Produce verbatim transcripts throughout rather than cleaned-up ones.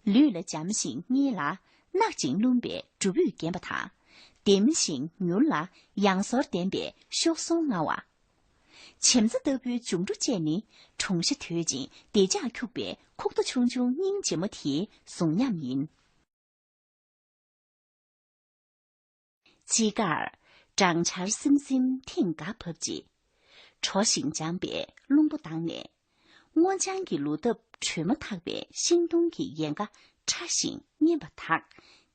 ལུས་ལ་འཇམ་ཞིང་མཉེན་ལ། གནག་ཅིང་སྣུམ་པའི་སྒྲུབ་འོད་རྒྱས་པ་དང་། ལྡེམ་ཞིང་མྱུར་ལ་ཡང་ཟོར་ལྡན་པའི་གཤོག་ཟུང་མངའ་བ། བྱམས་བརྩེ་ལྟ་བུའི་འབྱུང་འགྲོ་བཅས་ནི། གྲོང་ཤ་དོད་ཅིང་བདེ་འཇགས་འཁྱུག་པའི་ཁུག་རྟ་ཆུང་ཆུང་སྙིང་རྗེ་མོ་དེའི་གཟུགས་ཉམས་ཡིན། དཔྱིད་ཀར་སྦྲང་ཆར་སིམ་སིམ་ཐེངས་འགའ་བབས་རྗེས། དྲོ་ཞིང་འཇམ་པའི་རླུང་བུ་ལྡང་ནས། སྔོ་ལྗང་གི་ལོ་འདབ་དྲོད་མོ་འཐག་པའི་ཤིང་སྡོང་གི་ཡལ་ག་ཕྲ་ཞིང་མཉེན་པ་དག་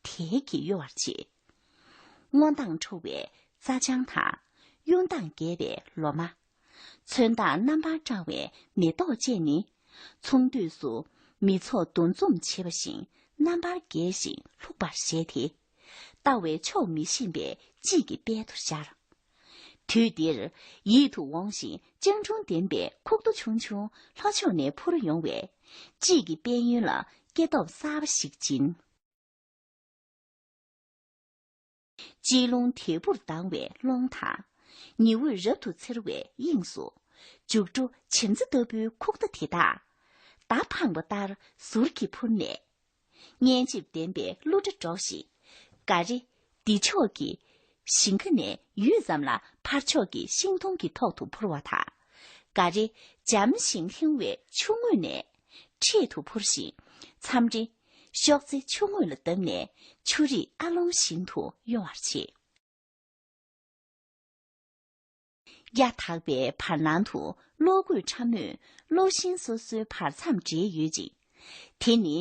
དལ་གྱིས་གཡོ་བར་བྱེད། སྔོ་མདངས་འཕྲོ་བའི་རྩྭ་ལྗང་དང་། གཡུ་མདངས་རྒྱས་པའི་ལོ་མ། ཚོན་མདངས་རྣམ་པར་བཀྲ་བའི་མེ་ཏོག་བཅས་ནི། ཚོང་དུས་སུ་མི་ཚོགས་འདུ་འཛོམས་བྱེད་པ་བཞིན་རྣམ་པར་རྒྱས་ཤིང་ལྷུག་པར་བཞད་དེ། ལྟ་བས་ཆོག་མི་ཤེས་པའི་དཔྱིད་ཀྱི་དཔལ་དུ་ཤར། དུས་འདིར་ཡིད་དུ་འོང་ཞིང་སྤྱང་གྲུང་ལྡན་པའི་ཁུག་རྟ་ཆུང་ཆུང་ལྷོ་ཕྱོགས་ནས་འཕུར་ཡོང་བས། དཔྱིད་ཀྱི་དཔལ་ཡོན་ལ་སྐྱེ་སྟོབས་གསར་པ་ཞིག་སྦྱིན། དཔྱིད་རླུང་དལ་བུར་ལྡང་བའི་ཀློང་དང་། ཉི་འོད་རབ་ཏུ་འཚེར་བའི་དབྱིངས་སུ། འཇུག་སྒྲོ་བྱམས་བརྩེ་ལྟ་བུའི་ཁུག་རྟ་དེ་དག་མདའ་འཕངས་པ་ལྟར་ཟུར་གྱིས་འཕུར་ནས། སྙན་འཇེབས་ལྡན་པའི་གླུ་སྒྲ་སྒྲོག་བཞིན། ག་རེ། འདི་ཕྱོགས་ཀྱི་ཞིང་ཁ་ནས་ཡུད་ཙམ་ལ་ཕར་ཕྱོགས་ཀྱི་ཤིང་སྡོང་གི་ཐོག་ཏུ་འཕུར་བ་དང་། ག་རེ། འཇམ་ཞིང་ལྷིང་བའི་ཆུ་ངོས་ནས་འཕྲེད་དུ་འཕུར་ཞིང་། མཚམས་རེ། གཤོག་རྩེ་ཆུ་ངོས་ལ་བརྡབས་ནས་ཆུ་རིས་ཨ་ལོང་བཞིན་དུ་གཡོ་བར་བྱེད། གཡའ་དག་པའི་བར་སྣང་དུ་གློག་སྐུད་ཕྲ་མོས་གློག་ཤིང་སོ་སོའི་བར་མཚམས་འབྲེལ་ཡོད་ཅིང་། དེ་ནི་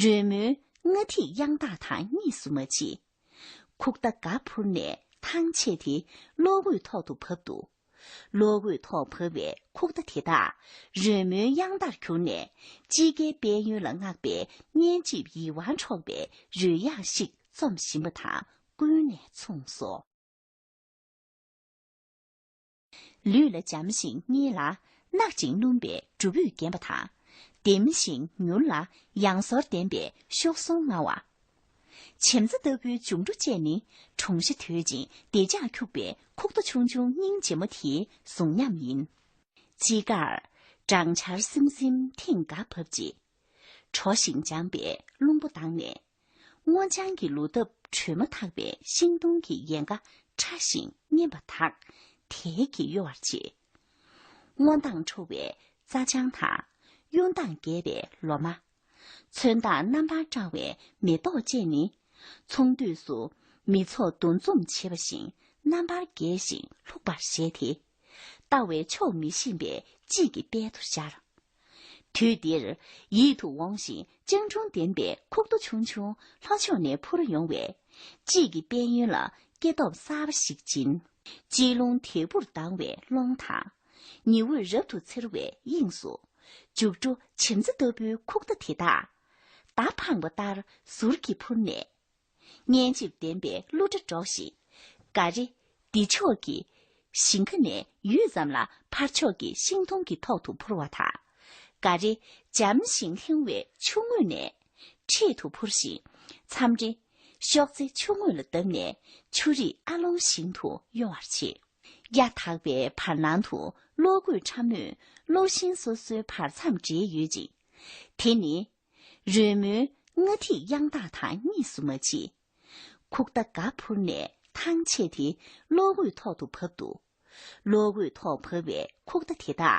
རོལ་མོའི་སྔ་ཐིག་དབྱངས་རྟ་དང་གཉིས་སུ་མ་མཆིས། ཁུག་རྟ་འགའ་འཕུར་ནས་ཐང་ཆད་དེ་གློག་འོད་ཐོག་ཏུ་བབས་འདུག་གློག་འོད་ཐོག་བབས་པའི་ཁུག་རྟ་དེ་དག་རོལ་མོའི་དབྱངས་རྟར་གྱུར་ནས་དཔྱིད་ཀའི་དཔལ་ཡོན་ལ་བསྔགས་པའི་སྙན་འཇེབས་ཡིད་དབང་འཕྲོག་པའི་རོལ་དབྱངས་ཤིག་རྩོམ་བཞིན་པ་དང་ཀུན་ནས་མཚུངས་སོ། ལུས་ལ་འཇམ་ཞིང་མཉེན་ལ། གནག་ཅིང་སྣུམ་པའི་སྒྲུབ་འོད་རྒྱས་པ་དང་། ལྡེམ་ཞིང་མྱུར་ལ་ཡང་ཟོར་ལྡན་པའི་གཤོག་ཟུང་མངའ་བ། བྱམས་བརྩེ་ལྟ་བུའི་འབྱུང་འགྲོ་བཅས་ནི་གྲོང་ཤ་དོད་ཅིང་བདེ་འཇགས་འཁྱུག་པའི་ཁུག་རྟ་ཆུང་ཆུང་སྙིང་རྗེ་མོ་དེའི་གཟུགས་ཉམས་ཡིན། དཔྱིད་ཀར་སྦྲང་ཆར་སིམ་སིམ་ཐེངས་འགའ་བབས་རྗེས། དྲོ་ཞིང་འཇམ་པའི་རླུང་བུ་ལྡང་ནས། སྔོ་ལྗང་གི་ལོ་འདབ་དྲོད་མོ་འཐག་པའི་ཤིང་སྡོང་གི་ཡལ་ག་ཕྲ་ཞིང་མཉེན་པ་དག་དལ་གྱིས་གཡོ་བར་བྱེད། སྔོ་མདངས་འཕྲོ་བའི་རྩྭ་ལྗང་དང་། གཡུ་མདངས་རྒྱས་པའི་ལོ་མ། ཚོན་མདངས་རྣམ་པར་བཀྲ་བའི་མེ་ཏོག་བཅས་ནི། ཚོང་དུས་སུ་མི་ཚོགས་འདུ་འཛོམས་བྱེད་པ་བཞིན་རྣམ་པར་རྒྱས་ཤིང་ལྷུག་པར་བཞད་དེ། ལྟ་བས་ཆོག་མི་ཤེས་པའི་དཔྱིད་ཀྱི་དཔལ་དུ་ཤར། དུས་འདིར་ཡིད་དུ་འོང་ཞིང་སྤྱང་གྲུང་ལྡན་པའི་ཁུག་རྟ་ཆུང་ཆུང་ལྷོ་ཕྱོགས་ནས་འཕུར་ཡོང་བས། དཔྱིད་ཀྱི་དཔལ་ཡོན་ལ་སྐྱེ་སྟོབས་གསར་པ་ཞིག་སྦྱིན། དཔྱིད་རླུང་དལ་བུར་ལྡང་བའི་ཀློང་དང་། ཉི་འོད་རབ་ཏུ་འཚེར་བའི་དབྱིངས་སུ། འཇུག་སྒྲོ་བྱམས་བརྩེ་ལྟ་བུའི་ཁུག་རྟ་དེ་དག་མདའ་འཕངས་པ་ལྟར་ཟུར་གྱིས་འཕུར་ནས། སྙན་འཇེབས་ལྡན་པའི་གླུ་སྒྲ་སྒྲོག་བཞིན། ག་རེ། འདི་ཕྱོགས་ཀྱི་ཞིང་ཁ་ནས་ཡུད་ཙམ་ལ་ཕར་ཕྱོགས་ཀྱི་ཤིང་སྡོང་གི་ཐོག་ཏུ་འཕུར་བ་དང་། ག་རེ། འཇམ་ཞིང་ལྷིང་བའི་ཆུ་ངོས་ནས་འཕྲེད་དུ་འཕུར་ཞིང་། མཚམས་རེ། གཤོག་རྩེ་ཆུ་ངོས་ལ་བརྡབས་ནས་ཆུ་རིས་ཨ་ལོང་བཞིན་དུ་གཡོ་བར་བྱེད། གཡའ་དག་པའི་བར་སྣང་དུ་གློག་སྐུད་ཕྲ་མོས་གློག་ཤིང་སོ་སོའི་བར་མཚམས་འབྲེལ་ཡོད་ཅིང་། དེ་ནི། རོལ་མོའི་སྔ་ཐིག་དབྱངས་རྟ་དང་གཉིས་སུ་མ་མཆིས། ཁུག་རྟ་འགའ་འཕུར་ནས་ཐང་ཆད་དེ་གློག་འོད་ཐོག་ཏུ་བབས་འདུག་གློག་འོད་ཐོག་བབས་པའི་ཁུག་རྟ་དེ་དག་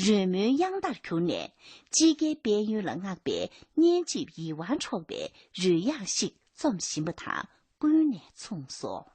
རོལ་མོའི་དབྱངས་རྟར་གྱུར་ནས་དཔྱིད་ཀའི་དཔལ་ཡོན་ལ་བསྔགས་པའི་སྙན་འཇེབས་ཡིད་དབང་འཕྲོག་པའི་རོལ་དབྱངས་ཤིག་རྩོམ་བཞིན་པ་དང་ཀུན་ནས་མཚུངས་སོ།